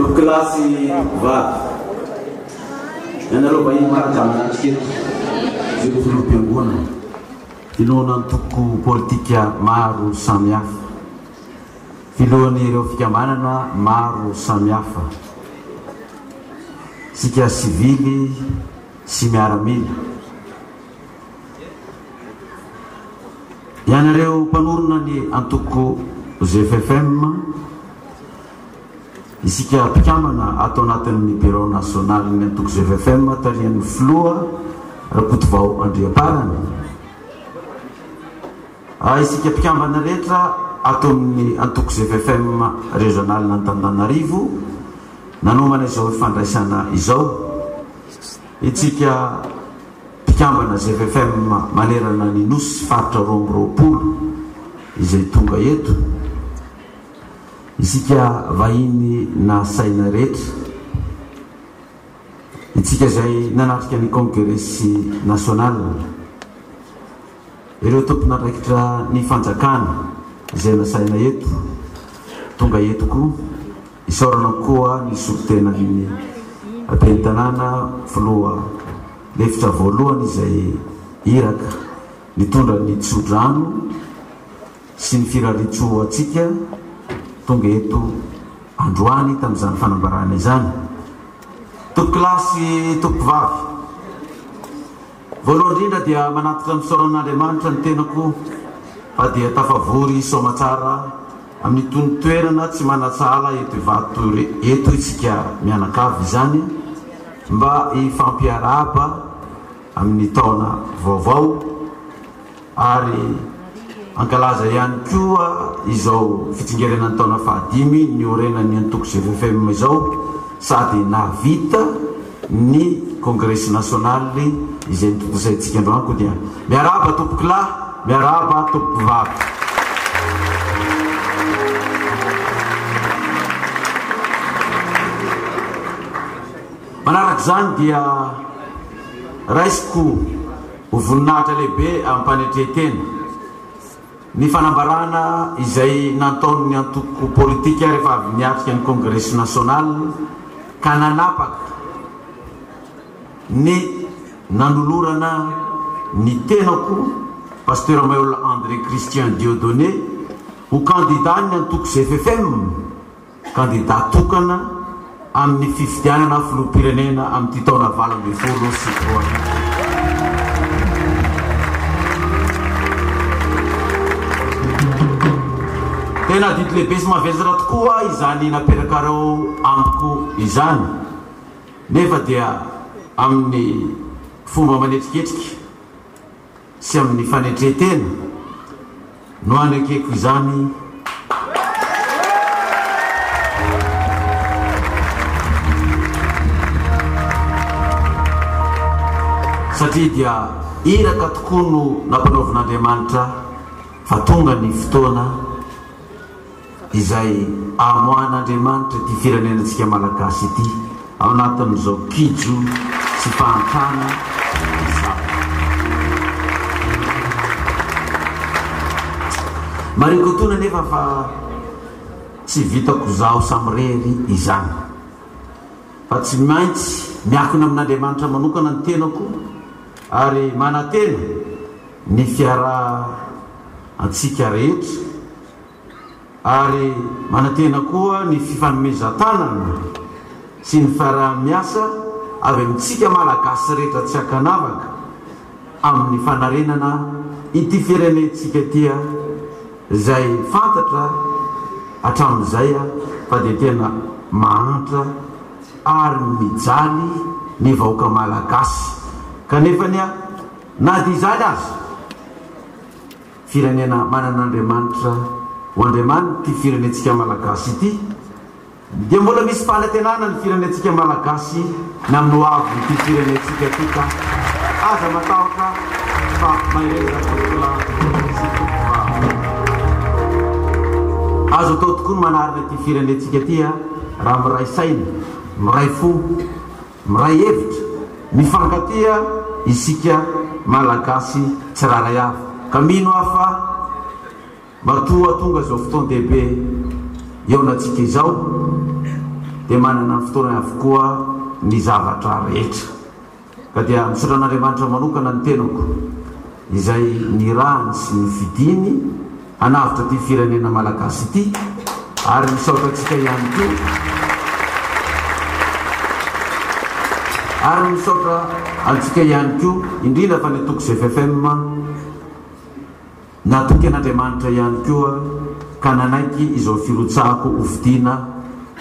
Tompokolahy sy tompokovavy, ianareo vahiny manaja manatrika eto, ireo filoham-piangonana, filohan'antoko politika maro samihafa, filohan'ireo fikambanana maro samihafa, isika sivily sy miaramila, Ianareo mpanorina ny antoko GFFM, isika mpikambana ato anatin'ny birao nasionalin'ny antoko GFFM tarihan'ny filoha Rakotovao Andriamparany, isika mpikambana rehetra ato amin'ny antoko GFFM Régional Antananarivo nanomana izao fandraisana izao, isika Mpikambana GFFM manerana ny Nosy faritra 22 izay tonga eto. Isika vahiny nasaina rehetra. Itsika izay nanatrika ny Kongresy National. Ireo tompon'andraikitra ny fanjakana izay nasaina eto, tonga eto koa. Isaorana koa ny solontenan'ny Ben'ny tanàna filoha lefitra voalohany izay iraka nitondra ny tso-drano sy ny firariantsoa ho antsika tonga eto androany tamin'izany fanambarana izany. Tompokolahy sy tompokovavy, voalohany indrindra dia manatitra ny fisaoran'Andriamanitra ny tenako fa dia tafavory soamatsara Amin'itony toerana tsy manan-tsahala eto Ivato eto isika mianakavy izany mba hifampiarahaba amin'ny taona vaovao ary hankalaza ihany koa izao fitsingerenan'ny taona fahadimy niorenan'ny antoko GFFM izao sady nahavita ny kongresy nasionaly izay notontosaintsika androany koa dia miarahaba tompokolahy, miarahaba tompokovavy. Manaraka izany dia raisiko ho voninahitra lehibe am-panetren-tena ny fanambarana izay nantaon'ny antoko politika rehefa avy niatrika ny Kongresy nasionaly ka nanapaka ny nanolorana ny tenako, Pasteur Maihol André Christian Dieudonné, ho kandidan'ny antoko GFFM. Kandida tokana amin'ny fifidianana filoham-pirenena amin'ity taona 2018 ity. Tena adidy lehibe sy mavesatra tokoa izany napetrakareo amiko izany, nefa dia amin'ny fomba manetriketrika sy amin'ny fanetren-tena no anekeko izany, satria dia iraka tokoa no nampanaovin'Andriamanitra fa tonga ny fotoana izay amoahan'Andriamanitra ity firenenantsika Malagasy ity ao anatin'izao kijo sy fahantrana izao. Marihiko etoana anefa fa tsy vitako izaho samirery izany fa tsy maintsy miakina amin'Andriamanitra manokana ny tenako ary manantena ny fiarahantsika rehetra ary manantena koa ny fifanomezan-tanana sy ny fiaraha-miasa avy amintsika Malagasy rehetra tsy ankanavaka amin'ny fanarenana ity firenentsika ity izay fantatra hatramin'izay fa dia tena mahantra ary mijaly ny vahoaka Malagasy kanefa na dia izany aza Firenena manana Andriamanitra ho Andriamaniny ity firenentsika Malagasy ity dia mbola misy fanantenana ny firenentsika Malagasy ny amin'ny ho avin'ity firenentsika ity ka aza matahotra fa mahereza tompokolahy sy tompokovavy. Azo atao tokoa ny manarina ity firenentsika ity raha miray saina, miray fo. Miray hevitra, mifankatia isika Malagasy tsirairay avy ka mino aho fa matoa tonga izao fotoan-dehibe hihaonantsika izao. dia manana ny fotoanany avokoa ny zavatra rehetra. Ka dia misaotra an'Andriamanitra manokana ny tenako izay nirahany sy nofidiny hanavotra ity firenena Malagasy ity ary misaotra antsika ihany koa ary misaotra antsika ihany koa indrindra fa ny antoko GFFM Natoky an'Andriamanitra ihany koa ka nanaiky izao firotsahako hofidiana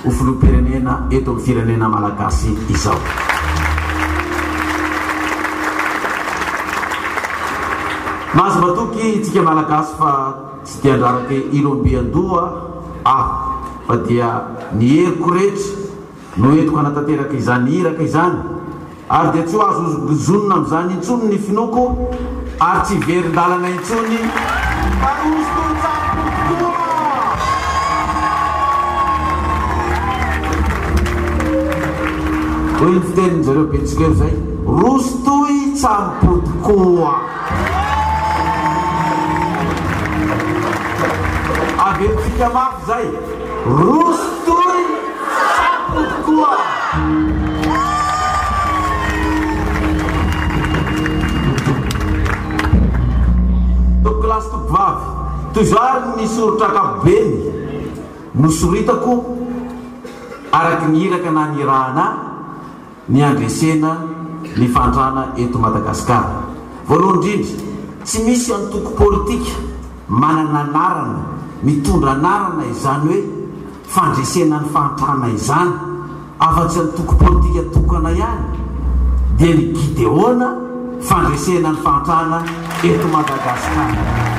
ho filoham-pirenena eto amin'ny firenena malagasy izao. Mahazo matoky itsika malagasy fa tsy dia handraraka ilo mby an-doha aho fa dia ny heriko rehetra no entiko hanatanteraka izany iraka izany ary dia tsy ho azo hozongozonina amin'izany intsony ny finoako ary tsy hiverin-dalana intsony fa roso-tsampy tokoa! Hoy ny fitenin-jareo Betsileo izay, roso toy tsampy tokoa! Averintsika mafy izay, roso toy tsampy tokoa! Tompokolahy sy tompokovavy, toy izao ary ny soritra ankapobeny nosoritako araka ny iraka nanirahana ahy ny handresena ny fahantrana eto Madagasikara. Voalohany indrindra, tsy misy antoko politika manana anarana, mitondra anarana izany hoe fandresena ny fahantrana izany, afa-tsy antoko politika tokana ihany, dia ny Gideona fandresena ny fahantrana eto Madagasikara.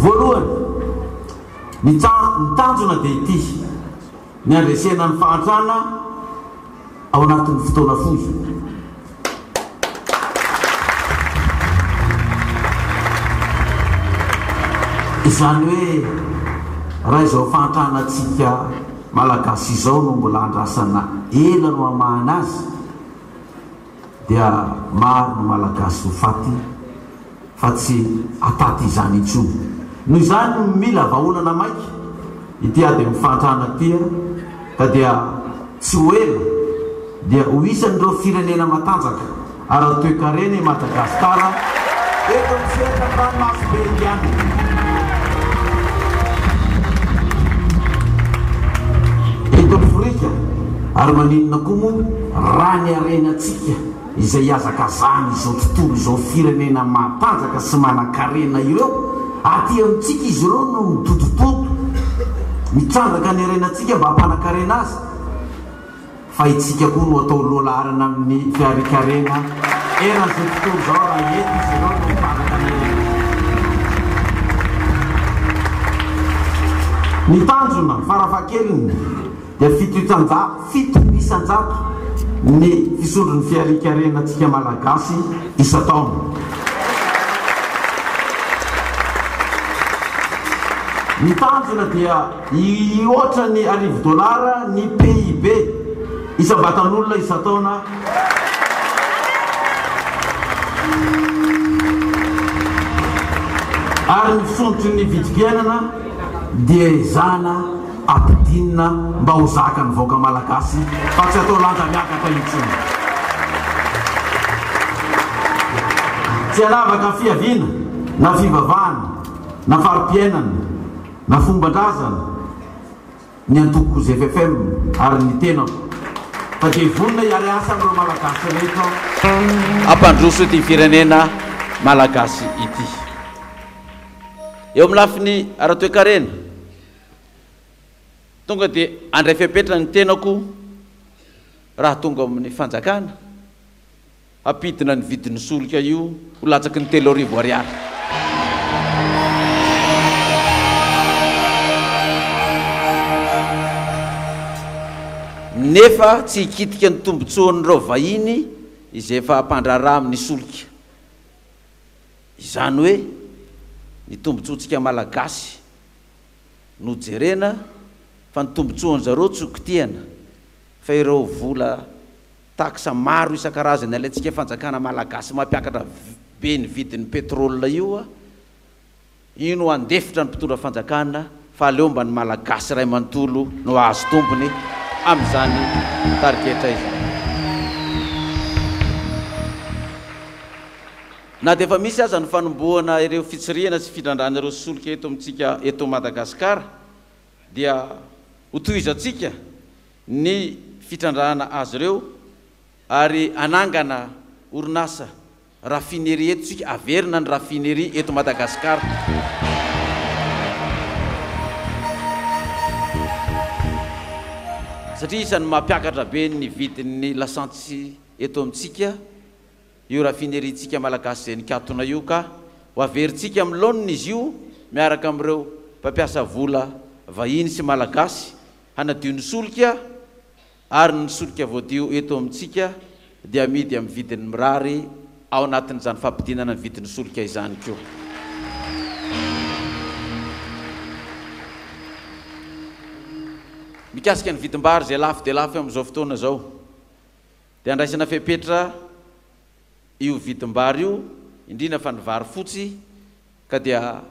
Voalohany, ny tanjona dia ity, ny handresena ny fahantrana ao anatin'ny fotoana fohy. Izany hoe raha izao fahantrana antsika Malagasy izao no mbola andrasana ela no hamahana azy dia maro ny Malagasy ho faty fa tsy hataty izany intsony. Noho izany mila vahaolana maika ity ady amin'ny fahantrana ity ka dia tsy ho ela dia ho isan'ireo firenena matanjaka ara-toekarena i Madagasikara eto amin'ny sehatra ny ranomasimbe Indiana. Eto Afrika ary maninona koa moa raha ny harenantsika izay ihazakazahan' izao tontolo izao firenena matanjaka sy manan-karena ireo, aty amintsika izy ireo no midodododo, mitrandraka ny harenantsika mba hampanan-karena azy, fa itsika koa no atao lohalaharana amin'ny fiharian-karena eran'izao tontolo izao raha eto izy ireo no mitrandraka ny harenantsika. Ny tanjona, farafahakeliny, dia 7% ny fisondron'ny fiharian-karenantsika Malagasy isan-taona. Ny tanjona dia hihoatra ny arivo dolara ny PIB isam-batan'olona isan-taona. Ary ny fisondrotry ny vidim-piainana dia ezahana ampidinina mba ho zakan'ny vahoaka malagasy fa tsy atao lanja miakatra intsony. Tsy hanavaka fiaviana na fivavahana na fari-piainana na fomban-drazana ny antoko ZFFM ary ny tenako fa dia vonona hiara-hiasa amin'ireo malagasy rehetra hampandroso ity firenena malagasy ity. Eo amin'ny lafiny ara-toekarena, Tonga dia handray fepetra ny tenako raha tonga ao amin'ny fanjakana, hampidina ny vidin'ny solika io ho latsaky ny 3000 ariary. Nefa tsy hikitika ny tombotsoan'ireo vahiny izay efa mpandraharaha amin'ny solika. Izany hoe ny tombotsoantsika Malagasy no jerena fa ny tombotsoan-zareo tsy ho kitihana fa ireo vola taxe maro isan-karazany alaintsika fanjakana malagasy mampiakatra be ny vidin'ny pétrole io. Io no handefitra ny mpitondra fanjakana fa aleo mba ny Malagasy iray manontolo no hahazo tombony amin'izany tarigetra izany. Na dia efa misy aza ny fanombohana ireo fitsirihana sy fitrandrahana ireo solika eto amintsika eto Madagasikara dia hotohizantsika ny fitrandrahana azy ireo ary hanangana orinasa Raffinerie eto tsika, averina ny raffinerie eto Madagascar. Satria isan'ny mampiakatra be ny vidin'ny lasantsy eto amintsika io raffinerie-ntsika malagasy izay nikatona io ka ho averintsika amin'ny laoniny izy io miaraka amin'ireo mpampiasa vola vahiny sy malagasy hanadio ny solika Ary ny solika voadio eto amintsika dia amidy amin'ny vidiny mirary ao anatin'izany fampidinana ny vidin'ny solika izany koa. Mikasika ny vidim-bary izay lafo dia lafo amin'izao fotoana izao dia andraisana fepetra io vidim-bary io, indrindra fa ny vary fotsy ka dia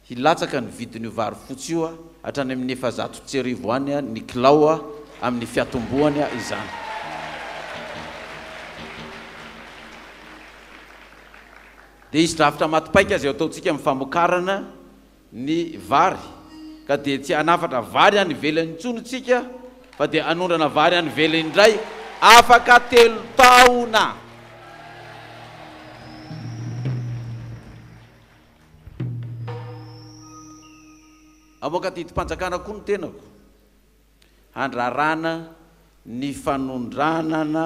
Hilatsaka ny vidin'io vary fotsy io hatrany amin'ny 1400 any ny kilao amin'ny fiatombohany izany. Dia hisy drafitra maty paika izay ataontsika amin'ny famokarana ny vary ka dia tsy hanafatra vary any ivelany intsony isika fa dia hanondrana vary any ivelany indray afaka telo taona. Hamoaka didim-panjakana koa ny tenako handrarana ny fanondranana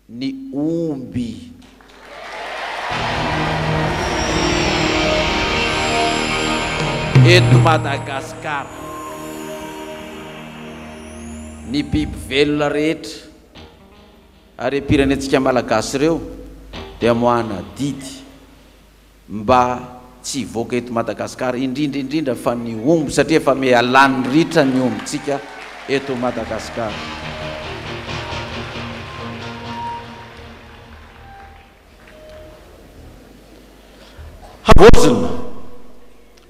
ny omby. Eto Madagasikara, ny biby velona rehetra. Harem-pirenentsika Malagasy ireo dia amoahana didy mba tsy hivoaka eto Madagascar indrindra indrindra fa ny omby satria efa miha lany ritra ny ombintsika eto Madagascar. Havaozina,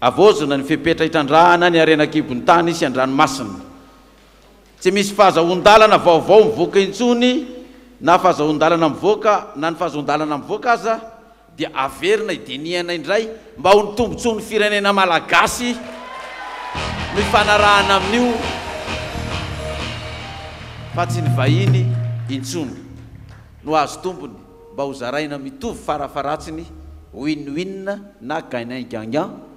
Havaozina ny fepetra hitrandrahana ny harena an-kibon'ny tany sy an-dranomasina. Tsy misy fahazahoan-dalana vaovao mivoaka intsony na fahazahoan-dalana mivoaka na ny fahazoan-dalana mivoaka aza dia averina hidinihana indray mba ho ny tombotsoan'ny firenena malagasy no ifanarahana amin'io fa tsy ny vahiny intsony no hahazo tombony mba ho zaraina mitovy farafaharatsiny win-win na gagnant-gagnant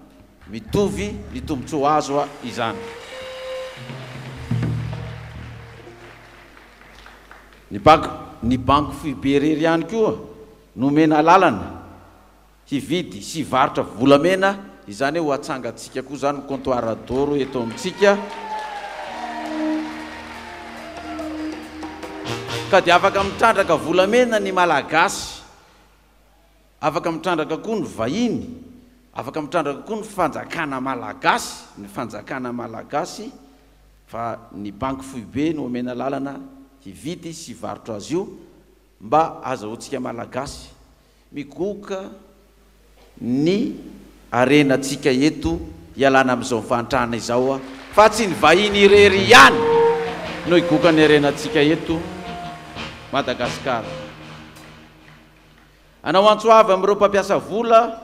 Mitovy ny tombontsoa azo izany. Ny banky ny banky foibe irery ihany koa no omena alalana hividy sy hivarotra volamena, izany hoe ho atsangantsika koa izany ny comptoir d'or eto amintsika, ka dia afaka mitrandraka volamena ny Malagasy. Afaka mitrandraka koa ny vahiny, afaka mitrandraka koa ny fanjakana malagasy, ny fanjakana malagasy fa ny banky foibe no omena lalana hividy sy hivarotra azy io mba azahoantsika malagasy migoka ny harenantsika eto hialana amin'izao fahantrana izao fa tsy ny vahiny irery ihany no higoka ny harenantsika eto Madagasikara. Hanao antso avo amin'ireo mpampiasa vola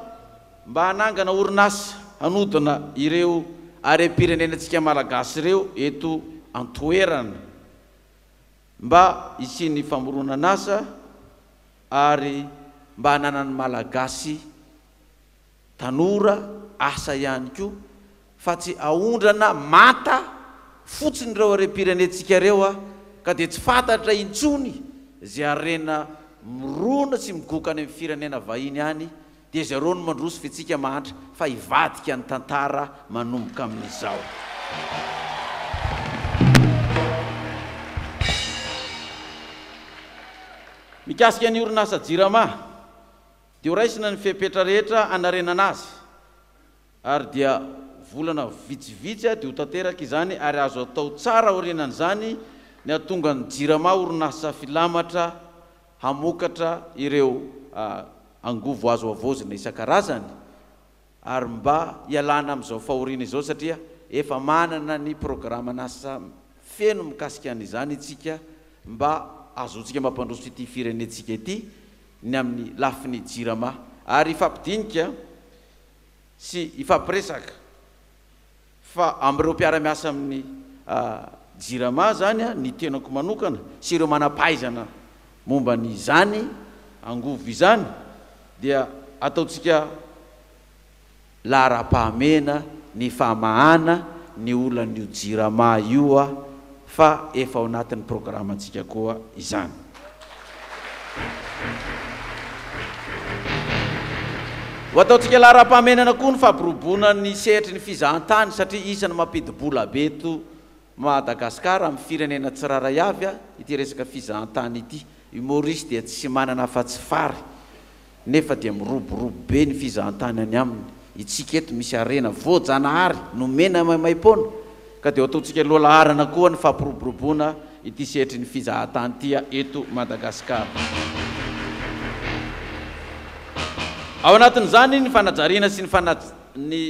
mba hanangana orinasa hanodina ireo harem-pirenenantsika Malagasy ireo eto an-toerana mba hisian'ny famoronan'asa ary mba hananan'ny Malagasy tanora asa ihany koa fa tsy aondrana manta fotsiny ireo harem-pirenentsika ireo a ka dia tsy fantatra intsony izay harena mirona sy migoka any amin'ny firenena vahiny any dia zareo no mandroso f'itsika mahantra fa hivadika ny tantara manomboka amin'izao. Mikasika ny orinasa Jirama dia ho raisina ny fepetra rehetra hanarenana azy ary dia volana vitsivitsy dia ho tanteraka izany ary azo atao tsara aorianan'izany ny hahatonga ny Jirama orinasa filamatra hamokatra ireo. angovo azo havaozina isan-karazany ary mba hialana amin'izao fahoriana izao satria efa manana ny programan'asa feno mikasika an'izany isika mba hahazoantsika mampandroso ity firenentsika ity ny amin'ny lafiny jirama ary hifampidinika sy hifampiresaka Fa amin'ireo mpiara-miasa amin'ny Jirama izany, ny tenako manokana sy ireo manam-pahaizana momba ny izany angovo izany dia ataontsika laharam-pahamehana ny famahana ny olan'io Jirama io fa efa ao anatin'ny programantsika koa izany. Ho ataontsika laharam-pahamenana koa ny fampirobona ny sehatry ny fizahantany satria isan'ny mampidi-bola be eto Madagasikara amin'ny firenena tsirairay avy ity resaka fizahantany ity. I Maurice dia tsy manana afa-tsy fary nefa dia miroborobo be ny fizahantany any aminy. Itsika eto misy harena voajanahary nomena maimaimpoana ka dia ho ataontsika lohalaharana koa ny fampiroboroboana ity sehatry ny fizahantany ity eto Madagasikara. Ao anatin'izany ny fanajariana sy ny ny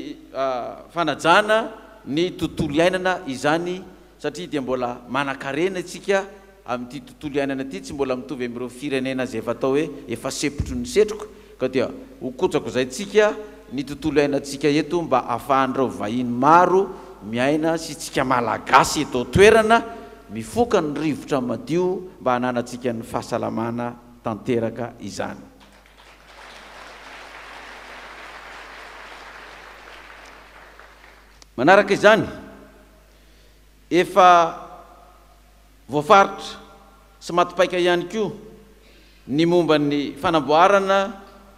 fanajana ny tontolo iainana izany satria dia mbola manankarena isika amin'ity tontolo iainana ity, tsy mbola mitovy amin'ireo firenena izay efa atao hoe efa sempotry ny setroka, ka dia ho kojakojaintsika ny tontolo iainantsika eto mba ahafahan'ireo vahiny maro miaina sy isika Malagasy eto an-toerana mifoka ny rivotra madio mba hananantsika ny fahasalamana tanteraka izany. Manaraka izany, efa Voafaritra sy maty paika ihany koa ny momba ny fanamboarana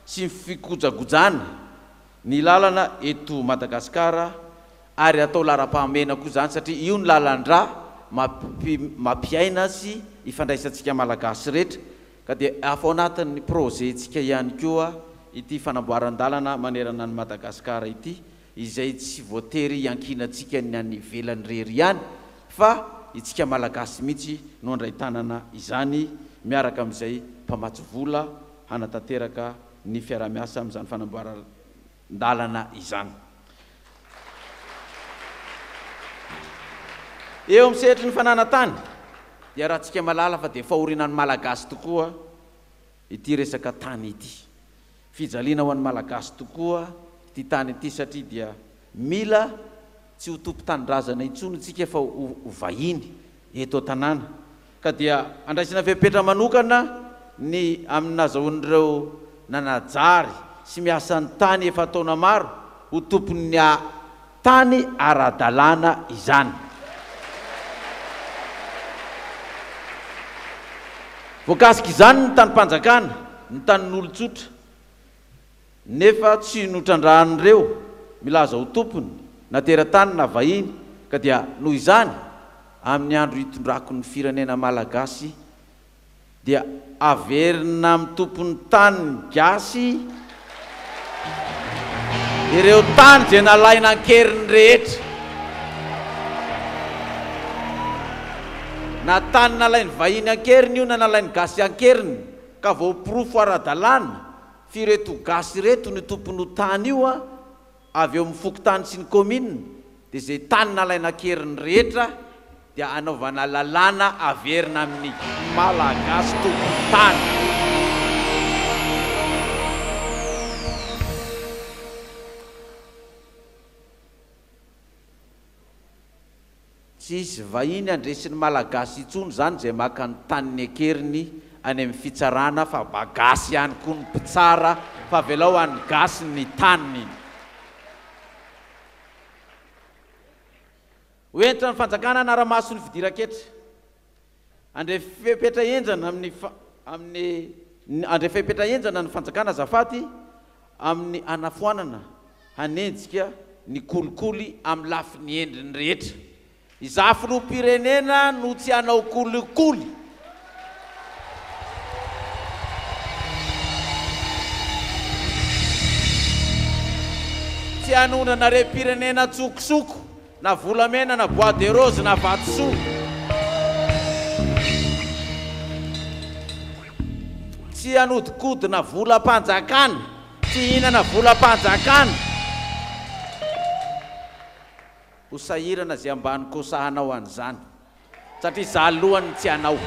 sy ny fikojakojana ny lalana eto Madagasikara ary atao laharam-pahamehana koa izany satria io ny lalan-drà mampiaina sy ifandraisantsika Malagasy rehetra ka dia afa ao anatin'ny projet-ntsika ihany koa ity fanamboaran-dalana manerana an'i Madagasikara ity izay tsy voatery hiankinantsika ny any ivelany irery ihany fa itsika Malagasy mihitsy no handray tanana izany miaraka amin'izay mpamatsy vola hanatanteraka ny fiaraha-miasa amin'izany fanamboaran-dalana izany. Eo amin'ny sehatry ny fananan-tany dia raha tsika mahalala fa dia fahoriana ny Malagasy tokoa ity resaka tany ity. Fijaliana ho an'ny Malagasy tokoa ity tany ity satria dia mila tsy ho tompon-tanindrazana intsony isika fa ho vahiny eto an-tanàna ka dia andraisana fepetra manokana ny amin'ny nazahoan'ireo nanajary sy miasa ny tany efa taona maro ho tompon'ny tany ara-dalàna izany. Voakasik'izany ny tanim-panjakana, ny tanin'olon-tsotra, nefa tsy notrandrahan'ireo milaza ho tompony, na teratany na vahiny, ka dia noho izany, amin'ny andro hitondrako ny firenena malagasy dia averina amin'ny tompon'ny tany ny gasy ireo tany izay nalaina an-keriny rehetra. Na tany nalain'ny vahiny an-keriny io na nalain'ny gasy an-keriny ka voaporofo ara-dalàna f'ireto gasy ireto no tompon'io tany io avy eo amin'ny fokontany sy ny kaominina dia izay tany nalaina an-keriny rehetra dia anaovana lalàna averina amin'ny Malagasy tompon-tany. Tsy hisy vahiny handresy ny Malagasy intsony izany izay maka ny taniny an-keriny any amin'ny fitsarana fa mba gasy ihany koa ny mpitsara fa avelao an'ny gasy ny taniny. Ho hentitra ny fanjakana hanara-maso ny fidiran-ketra. Handray fepetra henjana amin'ny amin'ny handray fepetra henjana ny fanjakana azafady amin'ny hanafoanana hanenjika ny kolikoly amin'ny lafiny endriny rehetra. Izaho filoham-pirenena no tsy hanao kolikoly. Tsy hanondrana harem-pirenena an-tsokosoko. Na volamena na bois de rose na vatosoa. Tsy hanodikodina volam-panjakana, tsy hihinana volam-panjakana. Ho sahirana izay ambany kosa hanao an'izany, satria za lohany tsy hanao.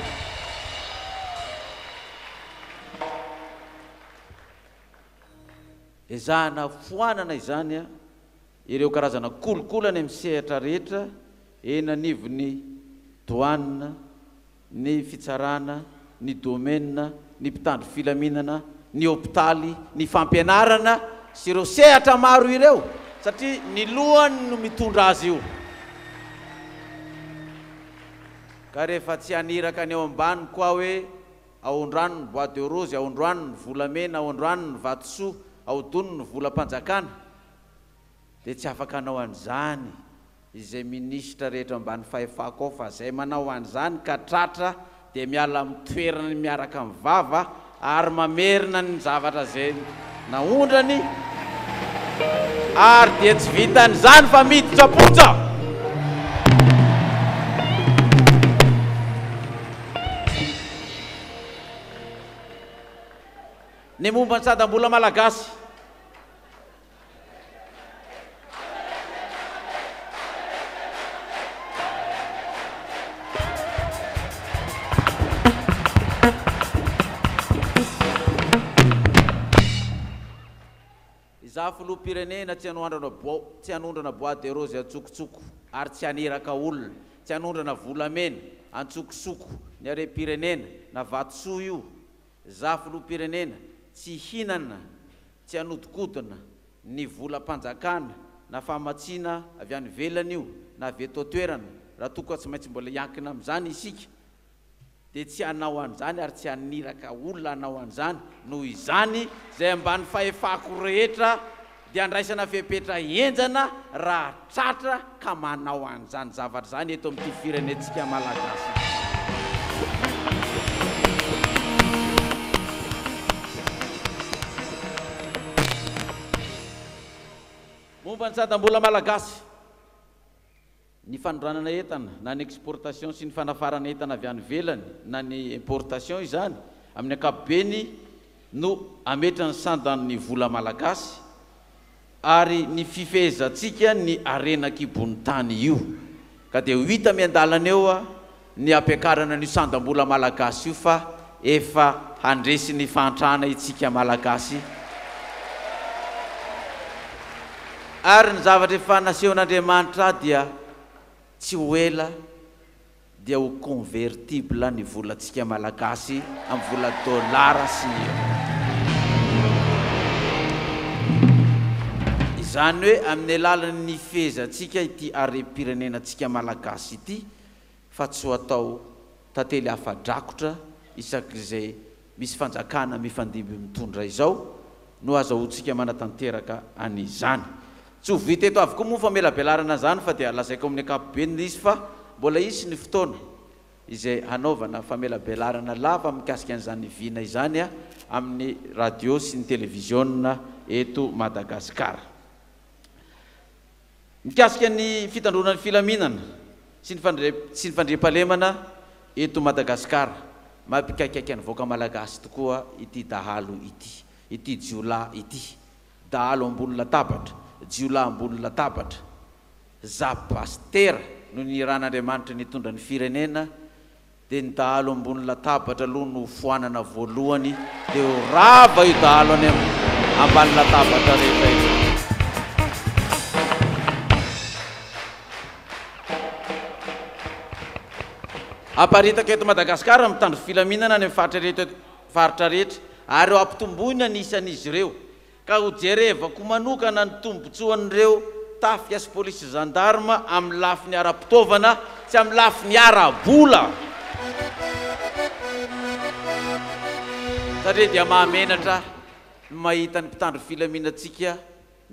Ezahana foanana izany ireo karazana kolikoly any amin'ny sehatra rehetra eny anivon'ny douane, ny fitsarana, ny domaine, ny mpitandro filaminana, ny hopitaly, ny fampianarana sy ireo sehatra maro ireo satria ny lohany no mitondra azy io. Ka rehefa tsy haniraka ny eo ambany koa hoe aondrano ny bois de rose, aondrano ny volamena, aondrano ny vatosoa, aodono ny volam-panjakana dia tsy afaka hanao an'izany izay minisitra rehetra ambany fahefako ao fa zay manao an'izany ka tratra dia miala amin'ny toerany miaraka amin'ny vava ary mamerina ny zavatra zay naondrany ary dia tsy vitan'izany fa miditra am-ponja. Ny momba ny sadam-bola malagasy. Izaho filoham-pirenena tsy hanondrana bois tsy hanondrana bois de rose an-tsokotsoko ary tsy haniraka olona, tsy hanondrana volamena an-tsokosoko ny harem-pirenena na vatosoa io. Izaho filoham-pirenena tsy hihinana Tsy hanodikodina ny volam-panjakana na famatsiana avy any ivelany io na avy eto an-toerana, raha toa ka tsy maintsy mbola hiankina amin'izany isika dia tsy hanao an'izany ary tsy haniraka olona hanao an'izany, noho izany izay ambany fahefako rehetra dia andraisana fepetra henjana raha tratra ka manao an'izany zavatra izany eto amin'ity firenentsika Malagasy ity. Momba ny sandam-bola malagasy, ny fanondranana entana na ny exportation sy ny fanafarana entana avy any ivelany na ny importation izany amin'ny ankapobeny no hametra ny sandan'ny vola malagasy ary ny fifehezantsika ny harena an-kibon'ny tany io. Ka dia ho hita miandalana eo ny hampiakarana an'io sandam-bola malagasy io fa efa handresy ny fahantrana itsika malagasy. Ary ny zavatra efa nasehon'Andriamanitra ahy dia tsy ho ela dia ho convertible ny volantsika malagasy amin'ny vola dollar sy ny euro. Izany hoe amin'ny alalan'ny hifehezantsika ity harem-pirenenantsika malagasy ity fa tsy ho atao tantely afa-drakotra isak'izay misy fanjakana mifandimby mitondra izao no azahoantsika manatanteraka an'izany. Tsy ho vita eto avokoa moa ny famelabelarana an'izany fa dia lazaiko amin'ny ankapobeny ilay izy fa mbola hisy ny fotoana izay hanaovana famelabelarana lava mikasika an'izany vina izany amin'ny radio sy ny televiziona eto Madagasikara. Mikasika ny fitandroana ny filaminana sy ny sy ny fandriampahalemana eto Madagasikara, mampikaikaika ny vahoaka Malagasy tokoa ity dahalo ity, ity jiolahy ity. Dahalo ambony latabatra, jiolahy ambony latabatra, za pasitera no niran'Andriamanitra nitondra ny firenena dia ny dahalo ambony latabatra aloha no foanana voalohany dia ho rava io dahalo any ambany latabatra rehetra io. Aparitaka eto Madagasikara ny mitandro filaminana any amin'ny faritra rehetra faritra rehetra ary ho ampitomboina ny isan'izy ireo Ka ho jerevako manokana ny tombotsoan'ireo tafika sy polisy gendarme amin'ny lafiny ara-pitaovana sy amin'ny lafiny ara-bola. Satria dia mahamenatra ny mahita ny mpitandro filaminantsika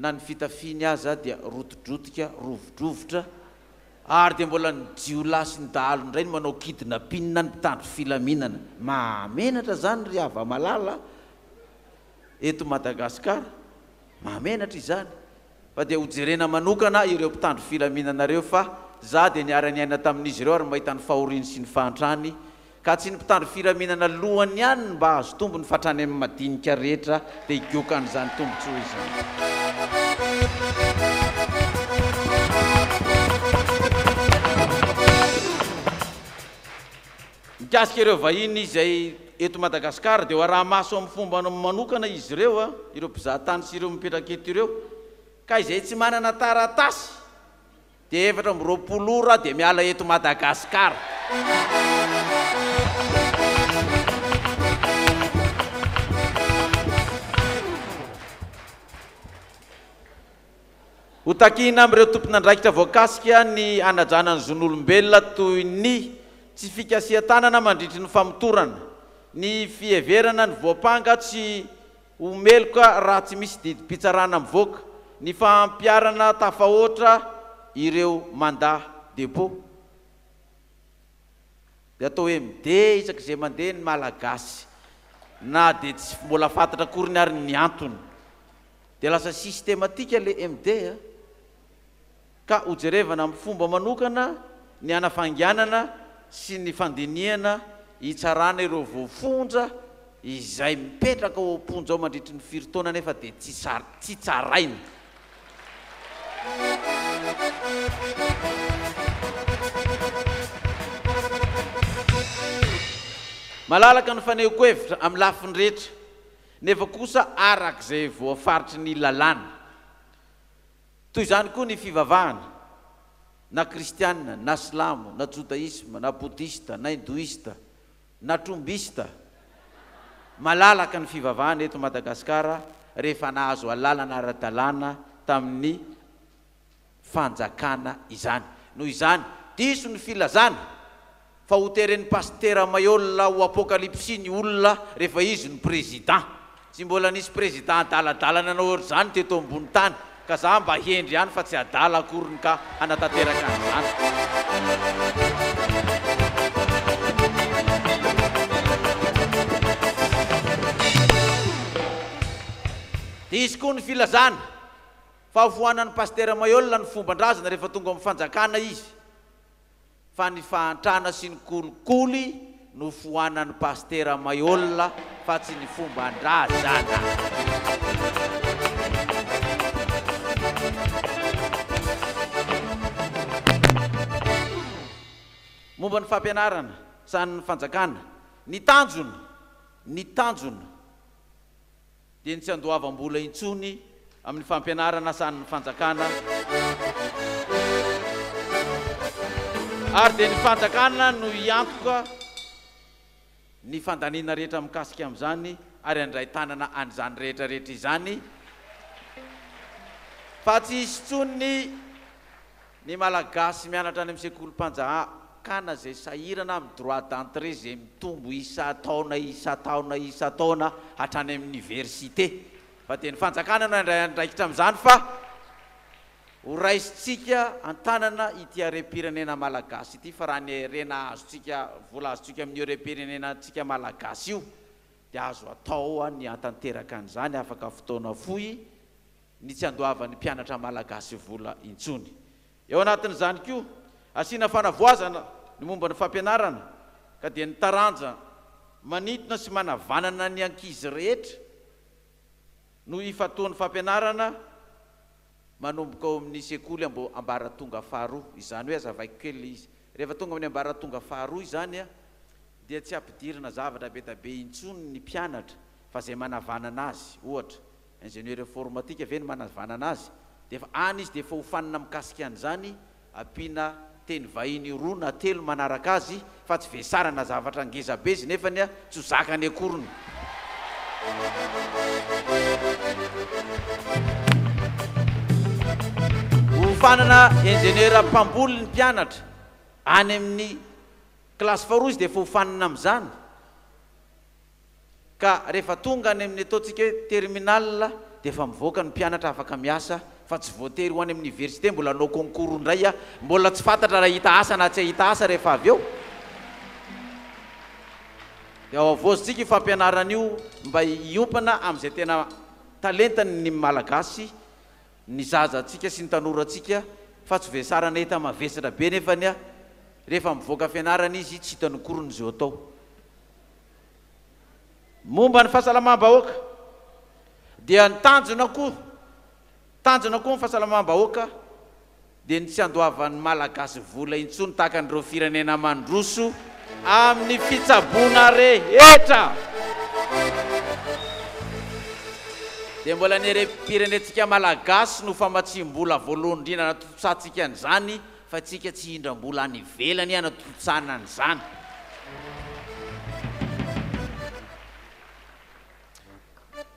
na ny fitafiany aza dia rotidrotika, rovidrovitra, ary dia mbola ny jiolahy sy ny dahalo indray no manao kidnapping ny mpitandro filaminana. Mahamenatra izany ry hava-malala a! eto Madagascar, mahamenatra izany, fa dia ho jerena manokana ireo mpitandro filaminana ireo fa za dia niara-niaina tamin'izy ireo ary mahita ny fahoriany sy ny fahantrany Ka tsy ny mpitandro filaminana lohany ihany no mba hahazo tombony fa hatrany amin'ny madinika rehetra dia higoka an'izany tombontsoa izany. Mikasika ireo vahiny izay eto Madagasikara dia ho araha-maso amin'ny fomba manokana izy ireo, ireo mpizahatany sy ireo mipetraka eto ireo, ka izay tsy manana taratasy dia 24 ora dia miala eto Madagasikara. Ho takiana amin'ireo tompon'andraikitra voakasika ny hanajana ny zon'olombelona toy ny tsy fikasihan-tanana mandritry ny famotorana, ny fiheverana ny voampanga tsy ho meloka raha tsy misy didim-pitsarana mivoaka, ny fampiharana tafahoatra ireo mandat dépôt. Dia atao MD isak'izay mandeha ny Malagasy na dia tsy mbola fantatra akoriny ary ny antony. Dia lasa systématique le MD a! Ka hojerevana amin'ny fomba manokana ny hanafainganana sy ny fandinihana hitsarana ireo voafonja izay mipetraka ao am-ponja ao mandritry ny firy taona nefa dia tsy tsy tsaraina. Malalaka ny fanehoan-kevitra amin'ny lafiny rehetra nefa kosa araka izay voafaritry ny lalàna. Toy izany koa ny fivavahana, na kristiana, na silamo, na jodaisma, na bodista, na hindoista, na trombista. Malalaka ny fivavahana eto Madagasikara rehefa nahazo alalana ara-dalàna tamin'ny fanjakana izany. Noho izany, diso ny filazana fa ho teren'i Pasitera Mailhol ho apokalypsy ny olona rehefa izy no président. Tsy mbola nisy président adaladala nanao ohatr'izany teto ambony tany, ka za mba hendry ihany fa tsy adala akoriny ka hanatanteraka an'izany. Diso koa ny filazana fa hofoanan'i Pasitera Mailhol ny fomban-drazana rehefa tonga ao amin'ny fanjakana izy. Fa ny fahantrana sy ny kolikoly no foanan'i Pasitera Mailhol fa tsy ny fomban-drazana. Momba ny fampianarana sahanin'ny fanjakana, ny tanjona, ny tanjona. dia ny tsy handoavam-bola intsony amin'ny fampianarana sahanin'ny fanjakana ary dia ny fanjakana no hiantoka ny fandaniana rehetra mikasika amin'izany ary handray tanana an'izany rehetra rehetra izany fa tsy hisy intsony ny Ny Malagasy mianatra any amin'ny sekolim-panjakana izay sahirana amin'ny droit d'entrée izay mitombo isan-taona isan-taona isan-taona hatrany amin'ny oniversite. Fa dia ny fanjakana no handray andraikitra amin'izany fa ho raisintsika an-tanana ity harem-pirenena Malagasy ity fa raha ny harena azontsika, vola azontsika amin'io harem-pirenenantsika Malagasy io dia azo atao ny hahatanteraka an'izany afaka fotoana fohy ny tsy andoavan'ny mpianatra malagasy vola intsony. Eo anatin'izany koa, asiana fanavoazana ny momba ny fampianarana ka dia ny taranja manintona sy manavanana ny ankizy rehetra no ifantohan'ny fampianarana manomboka ao amin'ny sekoly ambaratonga faharoa. Izany hoe azavaiko kely ilay izy. Rehefa tonga amin'ny ambaratonga faharoa izany dia tsy ampidirina zavatra be dia be intsony ny mpianatra fa izay manavanana azy, ohatra, Ingénieur informatique ve no manavanana azy? Dia efa any izy dia efa hofanina mikasika an'izany, ampiana teny vahiny roa na telo manaraka azy fa tsy vesarana zavatra ngeza be izy nefany tsy ho zakany akoriny. Hofanana ingénieur mpamboly ny mpianatra any amin'ny kilasy faharoa izy dia efa hofanina amin'izany. Ka rehefa tonga any amin'ny ataontsika hoe terminal dia efa mivoaka ny mpianatra afaka miasa fa tsy voatery ho any amin'ny université mbola hanao concours indray a, mbola tsy fantatra raha hahita asa na tsy hahita asa rehefa avy eo. Dia ao havaozintsika io fampianarana io mba hiompana amin'izay tena talentany ny Malagasy, ny zazantsika sy ny tanorantsika fa tsy vesarana enta mavesatra be nefany a, rehefa mivoaka fianarana izy tsy hitany akory ny zo atao. Momba ny fahasalamam-bahoaka dia ny tanjona koa tanjona koa ny fahasalamam-bahoaka dia ny tsy handoavan'ny Malagasy vola intsony tahaka an'ireo firenena mandroso amin'ny fitsaboana rehetra. Dia mbola ny harem-pirenentsika Malagasy no famatsiam-bola voalohany indrindra anatontosantsika an'izany fa tsika tsy hindram-bola any ivelany hanatontosana an'izany.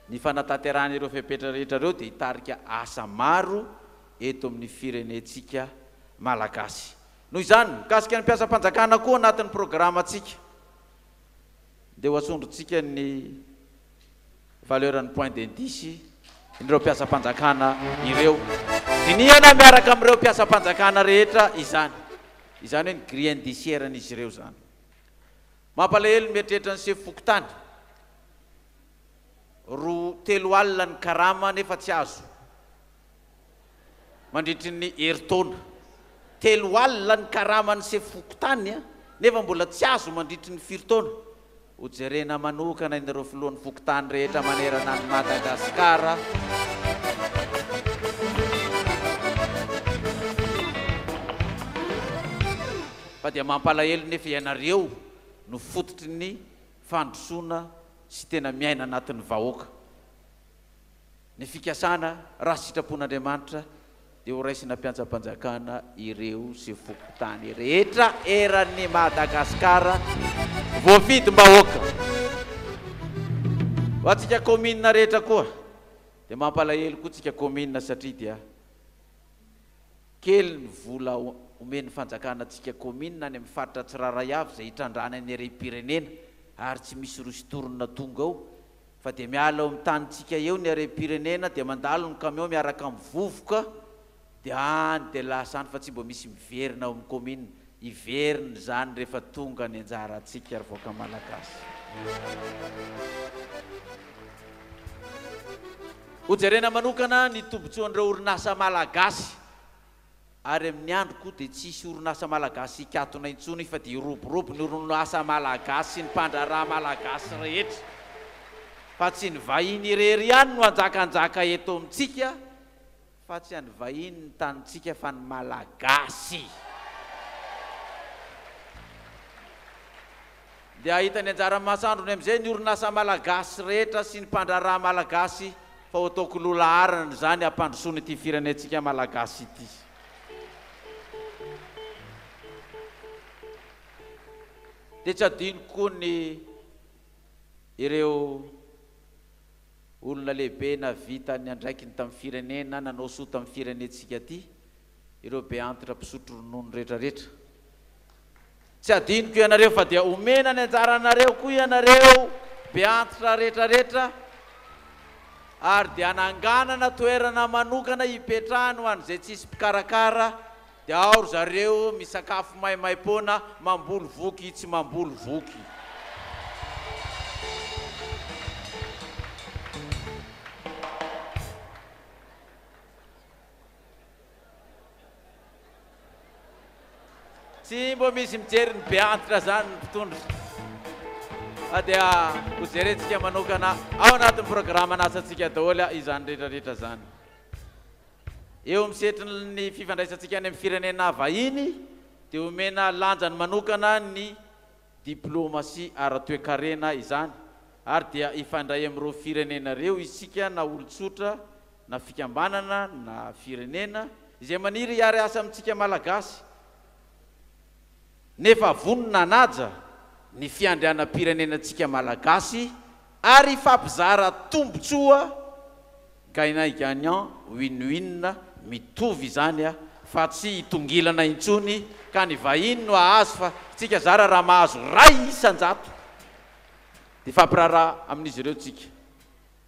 Ny fanatanterahana ireo fepetra rehetra ireo dia hitarika asa maro eto amin'ny firenentsika Malagasy. Noho izany, mikasika ny mpiasam-panjakana koa anatin'ny programantsika dia ho asondrotsika ny valeur ny point d'indice ireo mpiasam-panjakana ireo. Dinihana miaraka amin'ireo mpiasam-panjakana rehetra izany. Izany hoe ny grille indiciaire-n'izy ireo izany. Mampalahelo ny mieritreritra ny sefo fokontany. Roa telo alina ny karama nefa tsy azo mandritry ny herintaona. 30 ny karaman'ny sefo fokontany nefa mbola tsy azo mandritry ny firy taona. Hojerena manokana ireo filohan'ny fokontany rehetra manerana an'i Madagasikara. Fa dia mampalahelo nefa ianareo no fototry ny fandrosoana sy tena miaina anatin'ny vahoaka. Ny fikasana, raha sitrapon'Andriamanitra, dia ho raisina mpiantsam-panjakana ireo sefo fokontany rehetra eran'i Madagasikara voafidim-bahoaka. Ho antsika kaominina rehetra koa, dia mampalahelo koa tsika kaominina satria dia kely ny vola omen'ny fanjakana antsika kaominina any amin'ny faritra tsirairay avy izay hitrandrahana ny harem-pirenena ary tsy misy ristourne tonga ao Fa dia miala eo amin'ny tanintsika eo ny harem-pirenena dia mandalo ny camion miaraka amin'ny vovoka dia any dia lasa any fa tsy mba misy miverina ao amin'ny commune. Hiverina izany rehefa tonga ny anjarantsika ry vahoaka Malagasy. Hojerena manokana ny tombotsoan'ireo orinasa Malagasy. Ary amin'ny andro koa dia tsy hisy orinasa malagasy hikatona intsony fa dia hiroborobo ny orinasa malagasy sy ny mpandraharaha malagasy rehetra fa tsy ny vahiny irery ihany no hanjakanjaka eto amintsika fa tsy an'ny vahiny ny tanintsika fa ny malagasy. Dia hahita ny anjara masandrony amin'izay ny orinasa malagasy rehetra sy ny mpandraharaha malagasy fa ho ataoko loha laharana izany hampandrosoana ity firenentsika malagasy ity. Dia tsy adinoko koa ny ireo olona lehibe nahavita ny andraikiny tamin'ny firenena, nanao soa tamin'ny firenentsika ity, ireo be antitra mpisotro ronono rehetra rehetra. Tsy adinoko ianareo fa dia omena ny anjaranareo koa ianareo be antitra rehetra rehetra ary dia hananganana toerana manokana hipetrahany ho an'izay tsisy mpikarakara dia ao ry zareo misakafo maimaimpoana mamboly voky tsy mamboly voky. Tsy mbo misy mijery ny be antitra zany ny mpitondra fa dia ho jerentsika manokana ao anatin'ny programan'asantsika daholo izany rehetra rehetra zany. Eo amin'ny sehatrin'ny fifandraisantsika any amin'ny firenena vahiny dia omena lanjany manokana ny diplaomasia ara-toekarena izany ary dia hifandray amin'ireo firenena ireo isika na olon-tsotra na fikambanana na firenena izay maniry hiara-hiasa amintsika Malagasy nefa vonona hanaja ny fiandrianam-pirenenantsika Malagasy ary hifampizara tombontsoa gagnant gagnant, win win, mitovy izany fa tsy hitongilana intsony ka ny vahiny no hahazo fa tsika zara raha mahazo 1% dia hifampiraharaha amin'izy ireo tsika.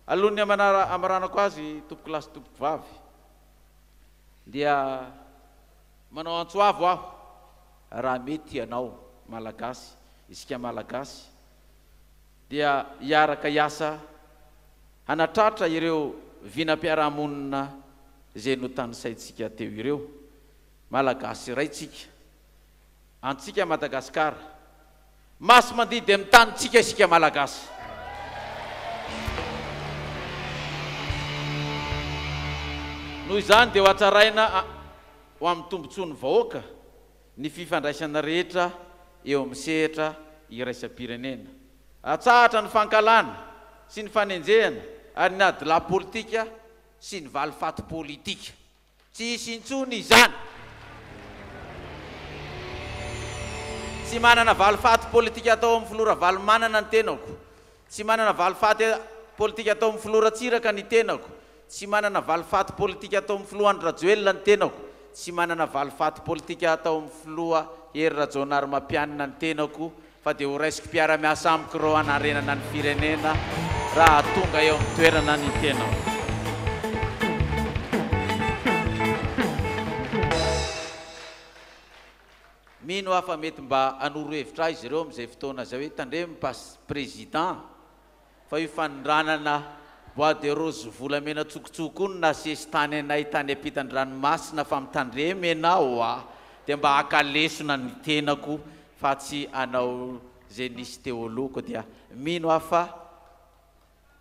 Alohan'ny hamaranako azy tompokolahy sy tompokovavy dia manao antso avo aho raha mety ianao Malagasy, isika Malagasy dia hiaraka hiasa hanatratra ireo vinam-piarahamonina izay notanisaintsika teo ireo. Malagasy iray tsika. Antsika Madagasikara. Masi-mandidy amin'ny tanintsika isika Malagasy. Noho izany dia ho hatsaraina ho amin'ny tombontsoan'ny vahoaka ny fifandraisana rehetra eo amin'ny sehatra iraisam-pirenena. Atsahatra ny fankahalana sy ny fanenjehana ary ny adilahy politika sy ny valifaty politika. Tsy hisy intsony izany. Tsy manana valifaty politika atao amin'ny filoha Ravalomanana ny tenako. Tsy manana valifaty politika atao amin'ny filoha Ratsiraka ny tenako. Tsy manana valifaty politika atao amin'ny filoha Andry Rajoelina ny tenako. Tsy manana valifaty politika atao amin'ny filoha Hery Rajaonarimampianina ny tenako fa dia ho raisiko mpiara-miasa amiko ireo hanarenana ny firenena raha tonga eo amin'ny toerana ny tenako. Mino aho fa mety mba hanoro hevitra ahy izy ireo amin'izay fotoana izay hoe tandremo pas président fa io fanondranana bois de rose volamena tsokotsoko io no nasesy tany anay tany ampitan-dranomasina fa mitandrema ianao a! dia mba haka lesona ny tenako fa tsy hanao izay nisy teo aloha koa dia mino aho fa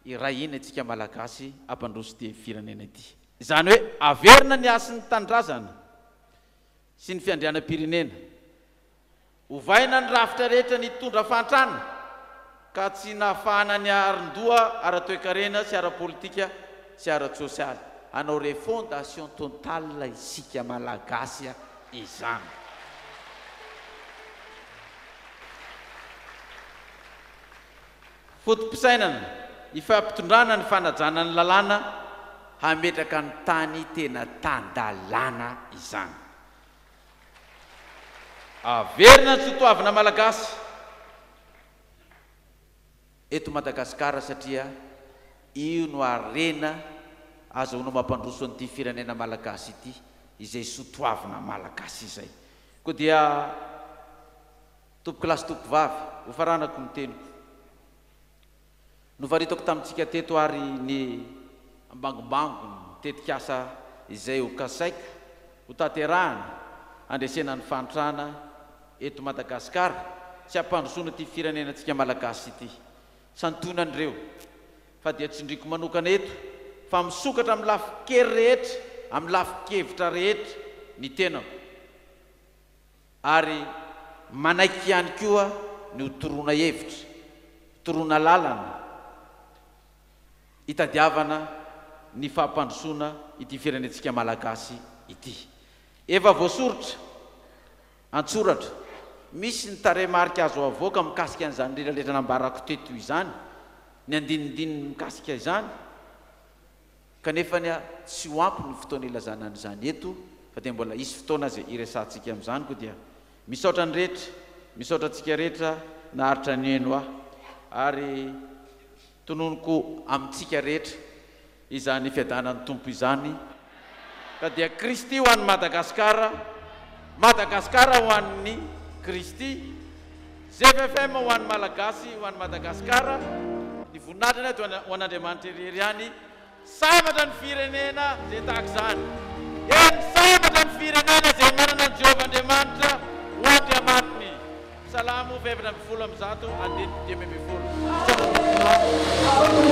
iray hina isika Malagasy hampandroso ity firenena ity. Izany hoe averina ny hasin'ny tanindrazana sy ny fiandrianam-pirenena. Ovaina ny rafitra rehetra nitondra fahantrana ka tsy nahafahana niarin-doha ara-toekarena sy ara-politika sy ara-tsosialy. Hanao refondation totale isika Malagasy izany. Foto-pisainana, Ifampitondrana ny fanajana ny lalàna hametraka ny tany tena tan-dalàna izany. Averina ny sotoavina malagasy eto Madagasikara satria io no harena azahoana mampandroso an'ity firenena malagasy ity izay sotoavina malagasy izay. Koa dia tompokolahy sy tompokovavy, hofaranako ny teniko. Nofaritako tamintsika teto ary ny ambangombangon'ny tetikasa izay ho kasaiko ho tanterahana handresena ny fahantrana eto Madagasikara sy hampandrosoana ity firenenantsika Malagasy ity. Santionany ireo fa dia tsindriako manokana eto fa misokatra amin'ny lafin-kery rehetra, amin'ny lafin-kevitra rehetra ny tenako. Ary manaiky ihany koa ny ho toroana hevitra, toroana lalana hitadiavana ny fampandrosoana ity firenentsika Malagasy ity. Efa voasoritra an-tsoratra, misy ny tarehimarika azo avoaka mikasika an'izany rehetrarehetra nambarako teto izany, ny andinindininy mikasika izany. Kanefa anie tsy ho ampy ny fotoana ilazana an'izany eto fa dia mbola hisy fotoana aza hiresahantsika amin'izany koa dia misaotra ny rehetra, misaotra antsika rehetra naharitra nihaino ahy ary tononiko amintsika rehetra izany fiadanan'ny Tompo izany ka dia Kristy ho an'i Madagasikara, Madagasikara ho an'ny Kristy, ZFFM ho an'ny Malagasy, ho an'i Madagasikara, ny voninahitra anie dia ho an'Andriamanitra irery ihany. Sambatra ny firenena izay tahaka izany. Eny, sambatra ny firenena izay manana an'i Jehovah Andriamanitra ho Andriamaniny. Salamo 114, andininy 15. Misaotra tompoko lahy.